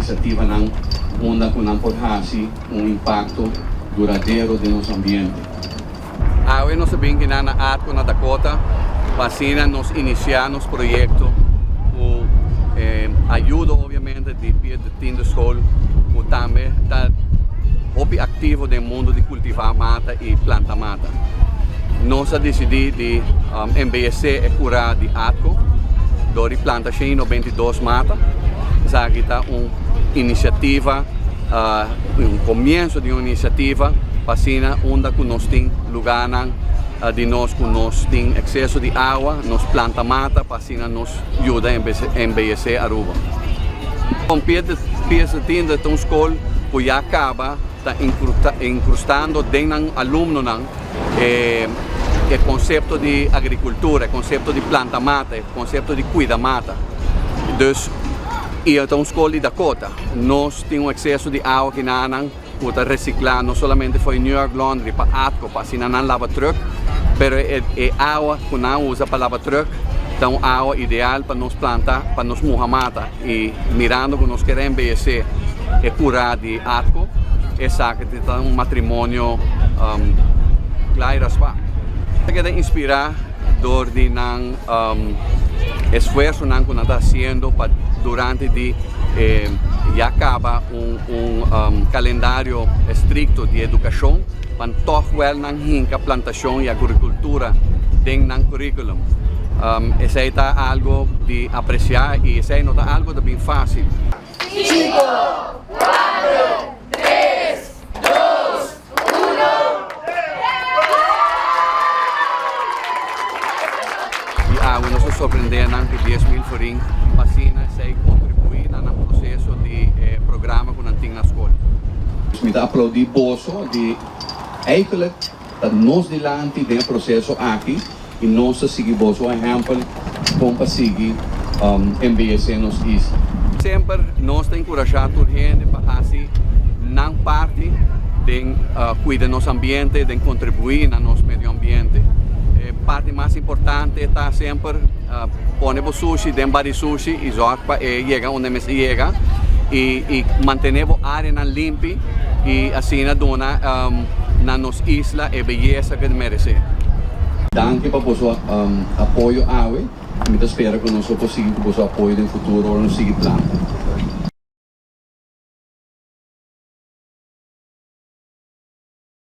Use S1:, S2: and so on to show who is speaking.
S1: inisiativanan unda ku nan por hasi un impakto duradero den nos ambiente. Awe nos a bin kinan na Atco na Dakota pa asina nos inisiá nos proyekto ku ayudo obviamente di Piet de Tiende School ku tambe ta hopi aktivo den mundu di kultivá mata i planta mata. Nos a disidí di embeyesé e kurá di Atco dor di planta 192 mata. Esaki ta un inisiativa, un komienso di un inisiativa pa asina unda ku nos tin lugánan di nos ku nos tin ekseso di awa, nos planta mata pa asina nos yuda embeyesé Aruba. Kon Piet de Tiende ta un skol ku ya kaba ta inkrustando den nan alumnonan e konsepto di agrikultura, e konsepto di planta mata, e konsepto di kuida mata. Dus, i e ta un skol di Dakota. Nos tin un ekseso di awa kinanan ku ta resiklá no solamente for New York Laundry pa Atco pa asina nan laba trùk, pero e awa ku nan usa pa laba trùk ta un awa ideal pa nos planta, pa nos muha mata. I mirando ku nos kier embeyesé e kurá di Atco, esaki ta un matrimonio kla i raspá. Ta keda inspirá dor di nan esfuersonan ku nan ta hasiendo pa durante di ya kaba un kalendario estrikto di edukashon pa tòg wèl nan hinka plantashon i agrikultura den nan kurikulum. Esei ta algo di apresiá i esei no ta algo ta bin fásil.
S2: Sinku, kuatro, tres, dos, uno.
S1: I awe nos a sorprendé nan ku 10,000 florin pa asina esei kontribuí na nan proseso di e programa ku nan tin na skol. Mi ta aplaudí boso di eigenlijk ta nos dilanti den e proseso aki. I nos ta sigui boso ehèmpel kon pa sigui embeyesé nos isla. Semper nos ta enkurashá tur hende pa hasi nan parti den kuida nos ambiente, den kontribuí na nos medio ambiente. E parti mas importante ta semper pone bo sushi den bari sushi i zòrg pa e yega unda e mester yega i mantené bo áreanan limpi i asina duna na nos isla e beyesa ku e meresé. Danki pa boso apoyo awe. Mi ta spera ku nos lo por sigui ku boso apoyo den futuro ora nos sigui planta.